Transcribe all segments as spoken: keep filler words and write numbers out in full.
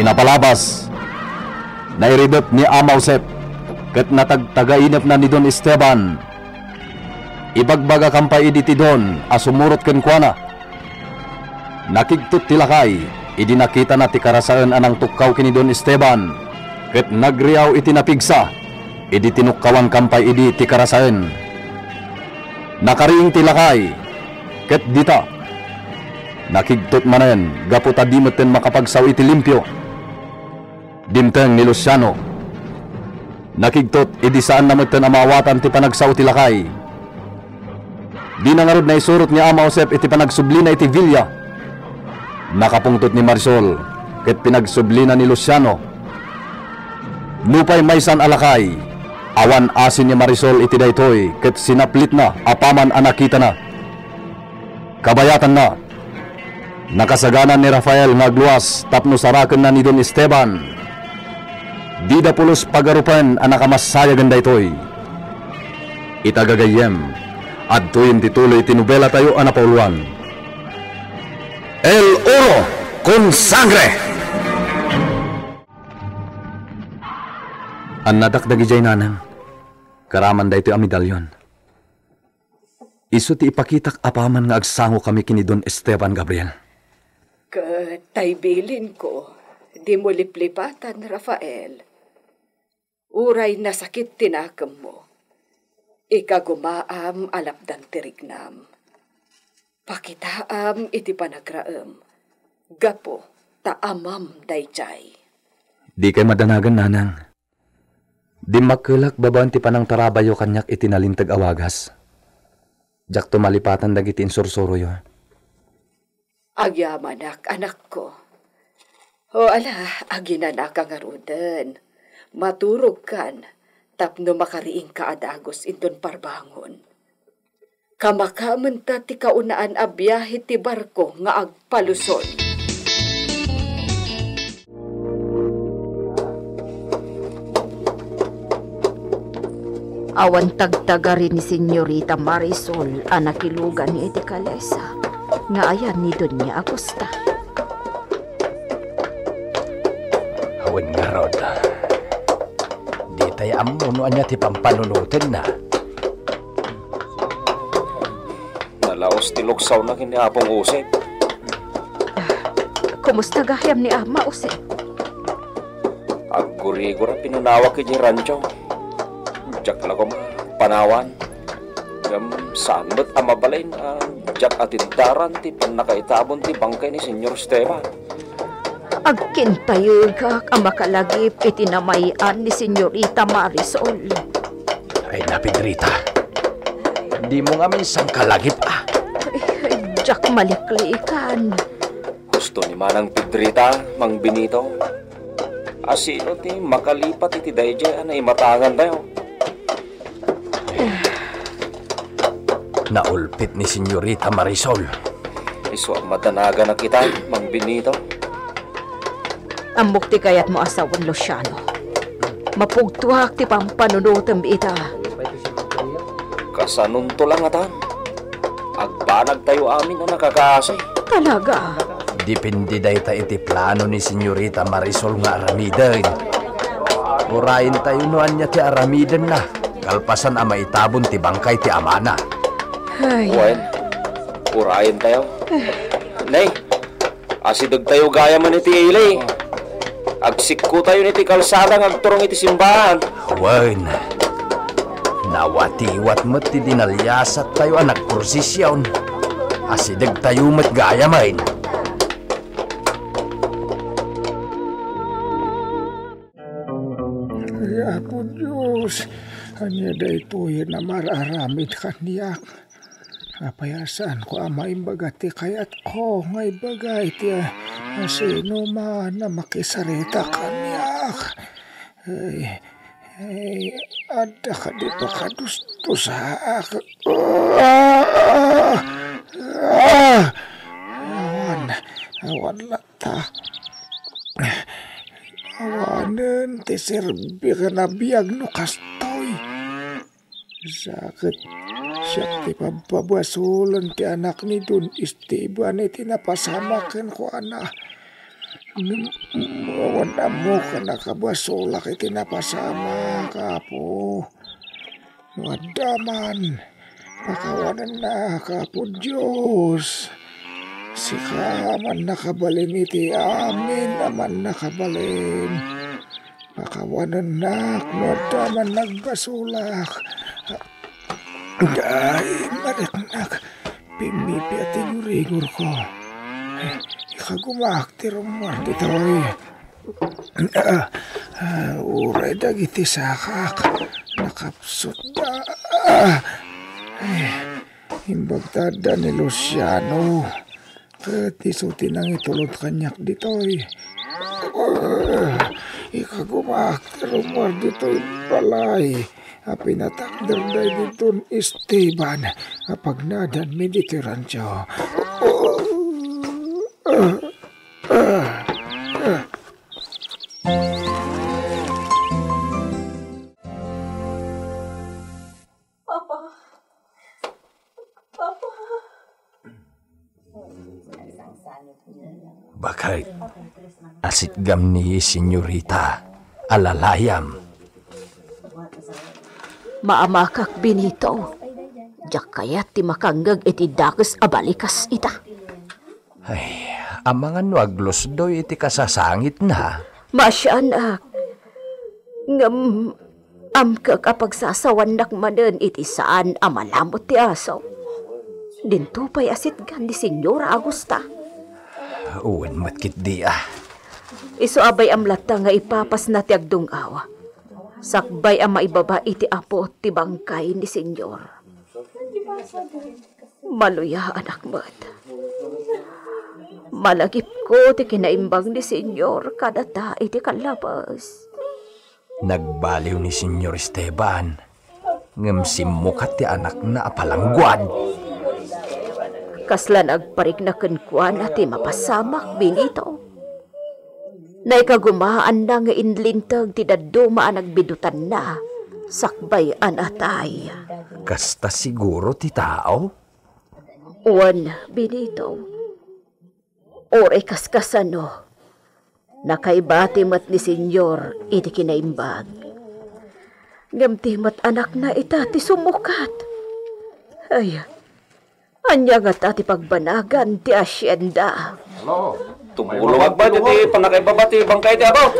Inapalabas, nairidep ni Ama Josep, ket natagtagainepna ni Don Esteban. Ibagbagakan pay idi ti Don a sumurot kenkuana. Nakigtot ti lakay idi nakitana ti karasaen a nangtukkaw ken ni Don Esteban, ket nagriaw iti napigsa idi tinukkawankan pay idi ti karasaen. Nakariing ti lakay, ket dita, nakigtot manen gapu ta di metten makapagsao iti limpio. Dimteng ni Luciano. Nakigtot idi saanna metten a maawatan ti panagsao ti lakay. Dina ngarud naisurot ni Ama Josep iti panagsublina iti villa. Nakapungtot ni Marisol ket pinagsublina ni Luciano. Nupay maysan a lakay, awan asin ni Marisol iti daytoy ket sinaplitna apaman a nakitana. Kabayatanna, nakasagana ni Rafael nga agluas tapno sarakenna ni Don Esteban. Dida pulos pagarupen a nakamassayagen daytoy. Ita gagayyem, adtoyen ti tuloy ti nobelatayo a napauluan. El Oro con Sangre! Annadak dagidiay, nanang. Karaman daytoy a medalyon. Isu ti ipakitak apaman nga agsangokami ken ni Don Esteban, Gabriel. Ket tay bilinko, dimo liplipatan, Rafael. Uray nasakit ti nakemmo, ikagumaam a lapdan ti rignam. Pakitaam iti panagraem, gapu ta amam daydiay. Dikay madanagan, nanang. Dimmakkelak babaen ti panangtarabayyo kaniak iti nalinteg a wagas. Diakto malipatan dagiti insursuroyo. Agyamanak, anakko. O ala, aginanaka ngaruden. Maturogkan tapno makariingka a dagus inton parbangon. Kamakaamenta ti kaunaan a biahe ti barko nga agpalusot. Awan tagtagari ni Senyorita Marisol a nakilugan iti kalesa nga ayan ni Doña Agusta. Awan ngarud. Ditay ammo no ania ti pampanunotenna. Nalaos ti luksawna ken ni Apong Josep. Kumusta gayam ni Ama Josep? Aggurigor a pinanawak idiay rancho. Diak la koma panawan. Ngem saan met a mabalin a diak atindaran ti pannakaitabon ti bangkay ni Senyor Esteban. Agkintayegak a makalagip iti namay-an ni Senyorita Marisol. Ay na, Pedrita. Dimo ngamin sangkalagip, a. Ay, ay, diak maliklikan. Husto ni Manang Pedrita, Mang Benito. A sino ti makalipat iti daydiay a naimatangantayo? Naulpit ni Senyorita Marisol. Isu a madanaganak ita, Mang Benito. Ammok ti kayatmo a sawen, Luciano. Mapugtoak ti pampanunotem ita. Kasanonto la ngatan? Agbanagtayo amin a nakakasi. Talaga? Depende dayta iti plano ni Senyorita Marisol nga aramiden. Urayentayo no ania ti aramidenna kalpasan a maitabon ti bangkay ti amana. Ay. Wen, urayentayo. Nay, asidegtayo gayamen iti ili. Agsikkotayo iti kalsada nga agturong iti simbahan. Wen, nawatiwat met ti dinaliasattayo a nagprosesyon. Asidegtayo met gayamen. Ay, Apo Dios, ania daytoy a mar-aramid kaniak? Apay a saanko a maimbaga ti kayatko nga ibaga iti, a, a sinuman a makisarita kaniak? Ay, ay, adda kadi pakadustusaak? Ah! Ah! Awan, awan latta. Awanen ti serbi ken a biag no kastoy. Sa ket siak ti pabpabasolen ti anak ni Don Esteban iti napasamak kenkuana. Ngem awan ammok a nakabasolak iti napasamak, Apo. No adda man, pakawanennak, Apo Dios. Sika man nakabalin iti amin a mannakabalin. Pakawanennak no adda man nagbasolak. Ay, mariknak, pimmipiat ti rigurko. Ikagumaak ti rummuar ditoy. Ah, ah, uray dagiti sakak, nakapsutda. Ah, eh, imbag ta adda ni Luciano. Ket isu ti nangitulod kaniak ditoy. Ikagumaak ti rummuar ditoy balay a pinatakder daydi Don Esteban a pagnadanmi ditoy rancho. Papa. Papa. Baket, asitgam ni Senyorita a lalayam. Maamakak, Benito. Diak kayat ti makangngeg iti dakes a balikas ita. Ay, amangan no aglusdoy iti kasasangitna. Maasianak. Ngem, amkek a pagsasawannak manen iti saan a malamut ti aso. Dinto pay a sitgan ni Senyora Augusta. Wen met ketdi a. Isu a bay-am latta nga ipapasna ti agdung-aw. Sakbay a maibaba iti apo ti bangkay ni Senyor. Maluyaanak met. Malagipko ti kinaimbag ni Senyor kadata iti kallabes. Nagbaliw ni Senyor Esteban, ngem simmukat ti anakna a palangguad. Kasla nagparikna kenkuana ti mapasamak, Benito. Naikagumaanna nga inlinteg ti dadduma a nagbidutanna sakbay a natay. Kasta siguro ti tao? Wen, Benito. Uray kaskasano, nakaibati met ni Senyor iti kinaimbag. Ngem ti met anakna ita ti sumukat. Ay, ania ngata ti pagbanagan ti asienda? Tumulong agpay iti pannakaibaba ti bangkay ti apo.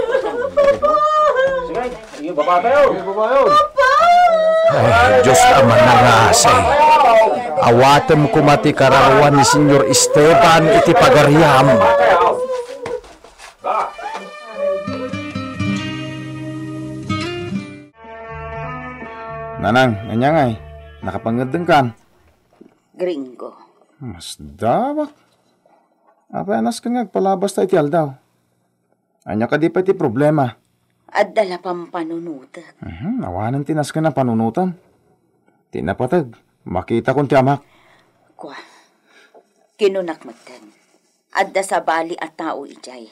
Sige, iyo, baba tayo. Ay, Dios a manangasay. Awatem koma ti kararuan ni Senyor Esteban iti pagariam. Nanang, ania ngay? Nakapangeddengkan? Gringo. Masdawak. Apay a nasken nga agpalabasta iti aldaw? Ania kadi pay ti problema? Adda la pampanunotek. Mhm, awanen ti nasken a panunotem. Ti napateg, makitakon ti amak. Kua, kinunak metten, adda sabali a tao idiay.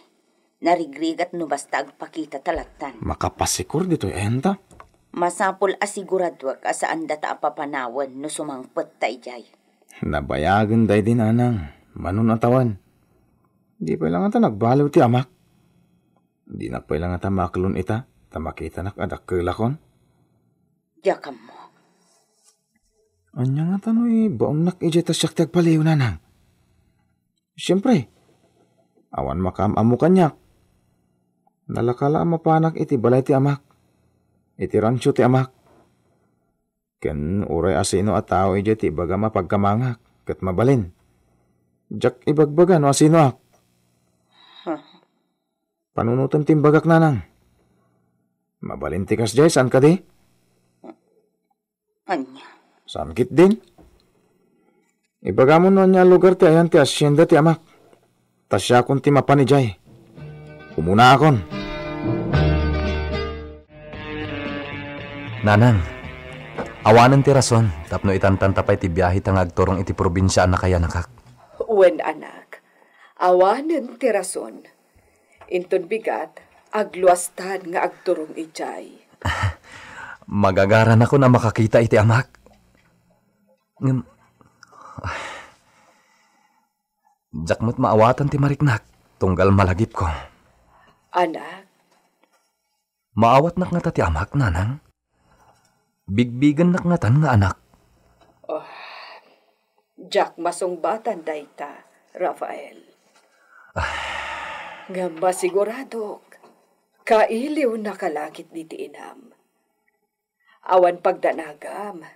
Narigrigat no basta agpakita ta lattan. Makapasikur ditoy enta? Masapul a siguraduak a saandata a papanawen no sumangpet ta idiay. Nabayagen daydi, nanang, mano a tawen. Di pay la ngata nagbaliw ti amak. Dinak pay la ngata maaklon ita, ta makitanak a dakkelakon. Diak ammo. Ania ngata no ibaonnak idiay ta siak ti agbaliw, nanang? Siempre, awan makaam-ammo kaniak. Nalaka la a mapanak iti balay ti amak, iti rancho ti amak. Ken uray asino a tao idiay ti ibagam a pagkamangak, ket mabalin. Diak ibagbaga no asinoak. Huh. Panunotem ti imbagak, nanang. Mabalin ti kasdiay, saan kadi? Ania? Saan ketdin? Ibagamon no ania a lugar ti ayan ti hacienda ti amak. Ta siakon ti mapan idiay. Umunaakon. Nanang, awanen ti rason tapno itantanta pay ti biaheta nga agturong iti probinsia a nakayanakak. Wen, anak, awanen ti rason. Inton bigat, agluastan nga agturong idiay. Magagaranakon a makakita iti amak. Ngem, diak met maawatan ti mariknak. Tunggal malagipko. Anak? Maawatnak ngata ti amak, nanang? Bigbigennak ngatan nga anak? Oh, diak masungbatan dayta, Rafael. Ah. Ngem masiguradok, kailiwnaka la ketdi ti inam. Awan pagdanagam,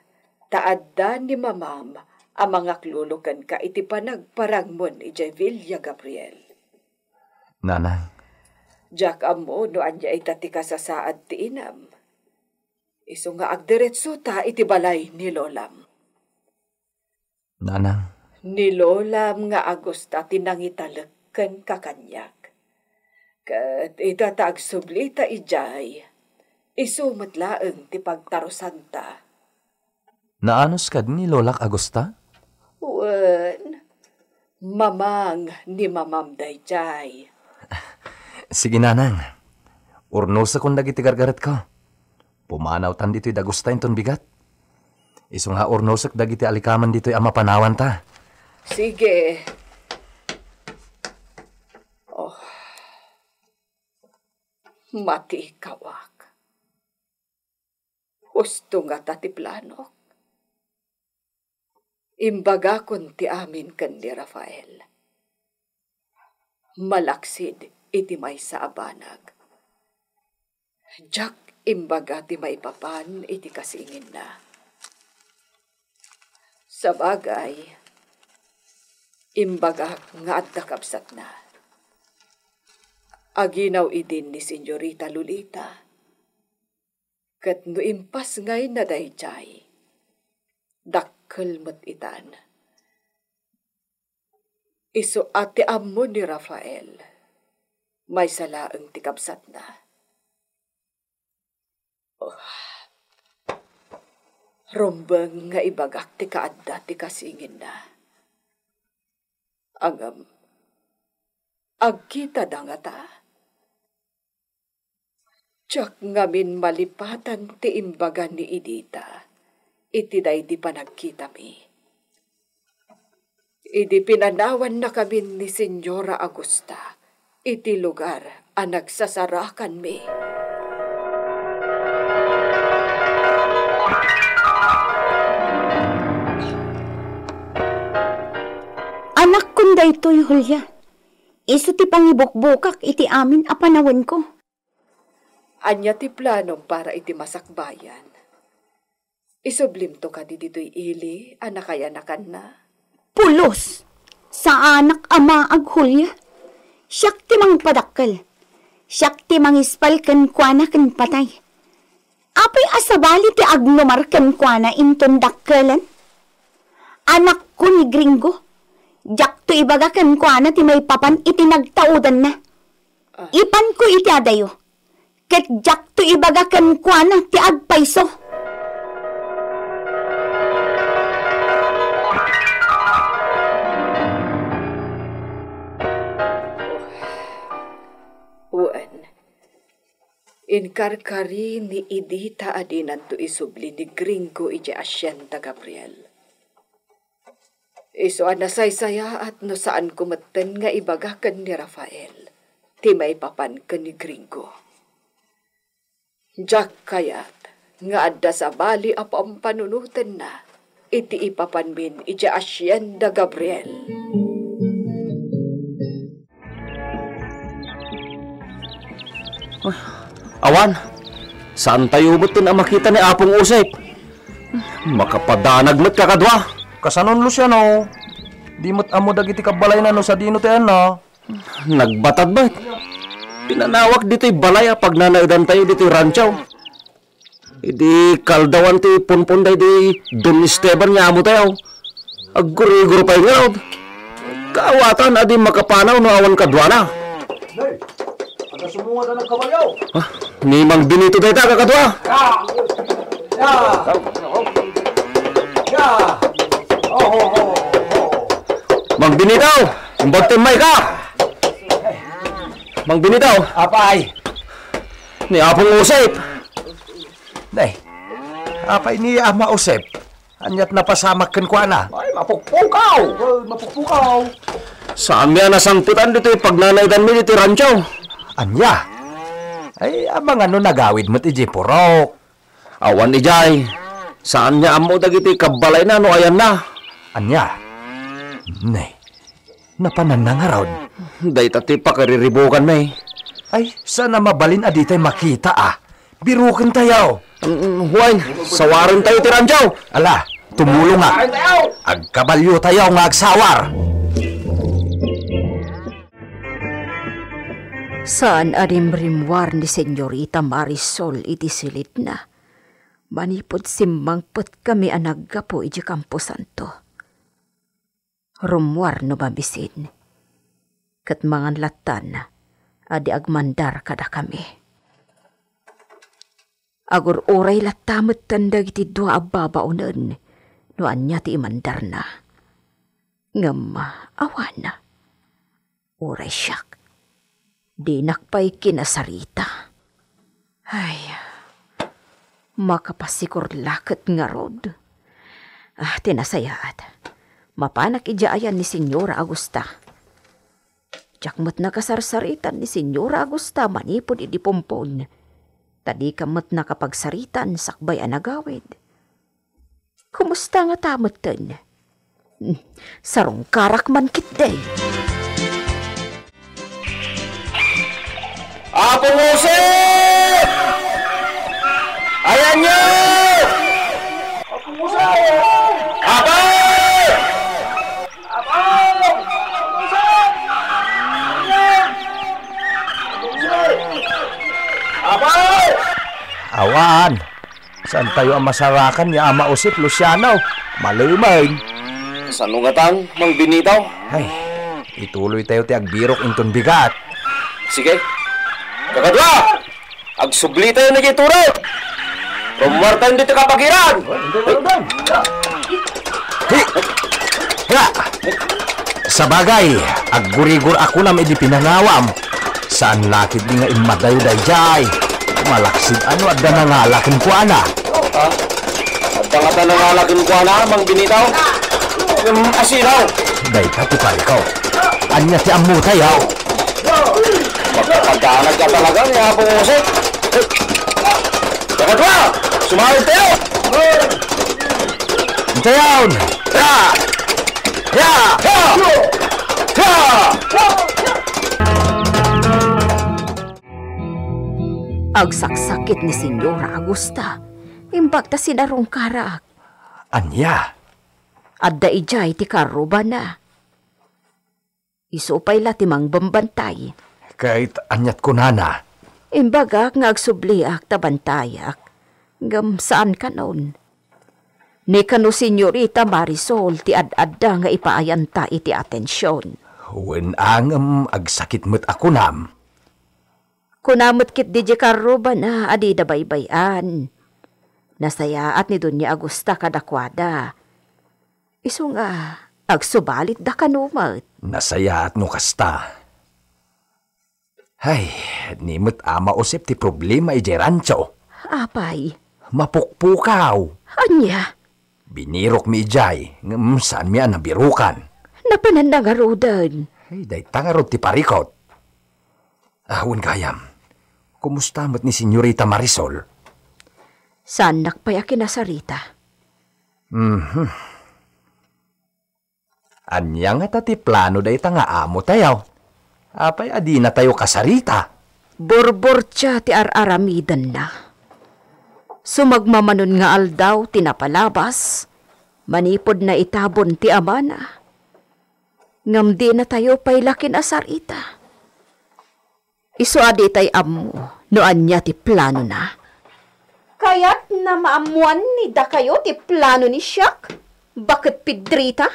ta adda ni mamam a mangaklulo kenka iti panagparangmon idiay Villa Gabriel. Nanang. Diak ammo no ania ita ti kasasaad ti inam. Isu nga agdiretsota iti balay ni lolam. Nanang. Ni lolam nga Agusta ti nangitalek kenka kaniak. Ket ita ta agsublita idiay, isu met laeng ti pagtarusanta. Naanus kadi ni lolak Agusta? Wen, mamang ni mamam daydiay. Sige, nanang. Urnosekon dagiti gargaretko. Pumanawtan ditoy dagusta inton bigat. Isu nga urnosek dagiti alikaman ditoy a mapanawanta. Sige. Oh. Mati kawak. Husto ngata ti planok. Imbagakon ti amin ken ni Rafael. Malaksid iti maysa a banag. Diak imbaga ti maipapan iti kasinginna. Sabagay, imbagak nga adda kabsatna. Aginaw idin ni Señorita Lolita. Ket no impasngayna daydiay, dakkel met itan. Isu a ti ammo ni Rafael, maysa laeng ti kabsatna. Oh. Rumbeng nga ibagak ti kaadda ti kasinginna. Ngem, agkitada ngata? Diak ngamin malipatan ti imbaga ni Idita iti daydi panagkitami. Idi pinanawannakamin ni Señora Agusta iti lugar a nagsasarakanmi. Anakkon daytoy, Julia. Isu ti pangibukbokak iti amin a panawenko. Ania ti planom para iti masakbayan? Isublimto kadi ditoy ili a nakayanakanna? Pulos! Saanak a maag, Julia. Siak ti mangpadakkel. Siak ti mangispal kenkuana ken patay. Apay a sabali ti agnumar kenkuana inton dakkelen? Anakko ni Gringo. Diakto ibaga kenkuana ti maipapan iti nagtaudanna. Ah. Ipanko iti adayo. Ket diakto ibaga kenkuana ti agpayso. Wen, inkarkari ni Idita a dinanto isubli ni Gringo idiay Hacienda Gabriel. Isu a nasaysayaat no saanko metten nga ibaga ken ni Rafael ti maipapan ken ni Gringo. Diak kayat nga adda sabali a pampanunotenna iti ipapanmin idiay Hacienda Gabriel. Awan, saantayo metten a makita ni Apong Josep. Makapadanag met, kakadua. Kasanon, Luciano? Di met ammo dagiti kabbalayna no sadino ti ayanna. Nagbatad met. Pinanawak ditoy balay a pagnanaedantayo ditoy rancho. Idi kaldawan ti punpon daydi Don Esteban nga amotayo, aggurigor pay ngarud. Kaawatan a di makapanaw no awan kaduana. Nay, adda sumungad a nagkabalyo. Ah, ni Mang Benito dayta, kakadua. Ya! Ya! Ya! Oh, oh, oh, oh. Mang Benito, imbag ti immayka. Mang Benito. Apay. Ni Apong Josep. Nay, apay ni Ama Josep? Aniat napasamak kenkuana? Ay, mapukpukaw! Well, mapukpukaw. Saanmi a nasangpetan ditoy pagnanaedanmi ditoy rancho. Ania? Ay, amangan no nagawid met idiay purok. Awan idiay. Saanmi a ammo dagiti kabbalayna no ayanna. Ania? Ne, napananna ngarud. Dayta ti pakariribukanmi. Ay, saan a mabalin a ditay makita a. Birukentayo. Mm, Juan, sawarentayo ti rancho. Ala, tumulongak. Agkabaliotayo nga agsawar. Saan a rimrimmuar ni Señorita Marisol iti silitna. Manipud simmangpetkami a naggapu iti kamposanto. Rummuar no mabisin. Ket mangan lattan a di agmandar kadakami. Agur-uray latta metten dagiti dua a babaonen no ania ti imandarna. Ngem awan. Uray siak, dinak pay kinasarita. Ay, makapasikor la ket ngarud. Ah, ti nasayaat, mapanak idiay ayan ni Señora Augusta. Diak met nakasarsaritan ni Señora Augusta manipud idi pumpon. Ta dika met nakapagsaritan sakbay a nagawid. Kumusta ngata metten? Hmm, sarungkarak man ketdi. Apo Jose! Ayanyo! Apo! Apo! Awan. Saantayo a masarakan ni Ama Josep, Luciano? Malemeng. Sano ngatang, Mang Benito? Ay, ituloytayo ti agbirok inton bigat. Sige. Kakadua, agsublitayo na diay turo. Rummuartayo ditoy kapagiran. Hi! Hi! Sabagay, aggurigur a kunam idi pinangawam. Saan la ketdi nga immadayo daydiay. Malaksid a no adda nangala kenkuana. Ha? Adda ngata nangala kenkuana, Mang Benito? Ngem asino? Dayta ti parikaw. Ania ti ammotayo? Magpapadanag ka talaga ni Apo Jose. Kakadua, sumawidtayo! Intayon! Ya! Ya! Ya! Ya! Agsaksakit ni Señora Augusta. Imbag ta sinarungkarak. Ania? Adda idiay ti karrubana. Isu pay la ti mangbambantay. Ket aniat kunana? Imbagak nga agsubliak ta bantayak, ngem saan kanon. Ni kano Señorita Marisol ti ad-adda nga ipaayanta iti atension. Wen a ngem agsakit met a kunam. Kuna met ketdi diay karrubana a dida baybay-an. Nasayaat ni Doña Augusta kadakuada. Isu nga, agsubalitda kano met. Nasayaat no kasta. Ay, ni met Ama Josep ti problema idiay rancho. Apay? Mapukpukaw. Ania? Binirokmi idiay, ngem saanmi a nabirukan. Napananna ngaruden. Ay, dayta ngarud ti parikot. Ah, wen gayam, kumusta met ni Señorita Marisol? Saannak pay a kinasarita. Mhm. Ania ngata ti plano dayta nga amotayo? Apay a dinatayo kasarita? Burburtia ti ar-aramidenna. Sumagmamanon nga aldaw ti napalabas, manipud naitabon ti amana. Ngem dinatayo pay la kinasarita. Isu a ditay ammo no ania ti planona. Kayatna maammoan ni dakayo ti plano ni Siak, baket Pedrita,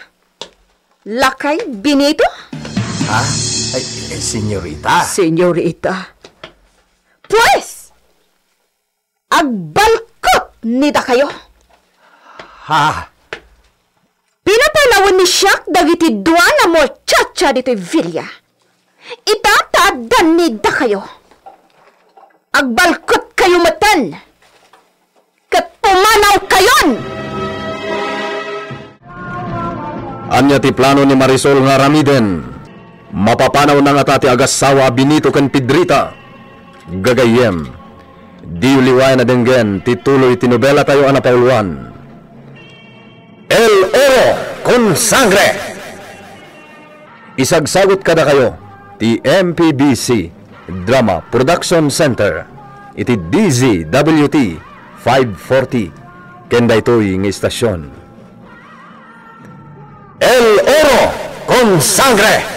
lakay Benito? Ha? Ay, eh, senyorita. Senyorita. Pues, agbalkot ni dakayo. Ha? Pinapanawen ni Siak dagiti dua a muchacha ditoy villa. Ita ta addan ni dakayo. Agbalkot kayo metten. Ket pumanaw kayon! Ania ti plano ni Marisol nga aramiden? Mapapanawna ngata ti agassawa a Benito ken Pedrita. Gagayyem, diyo liwayan a denggen ti tuloy ti nobelatayo a napauluan, El Oro con Sangre. Isagsagut kadakayo ti M P B C Drama Production Center iti D Z W T five forty ken daytoy nga istasyon. El Oro con Sangre.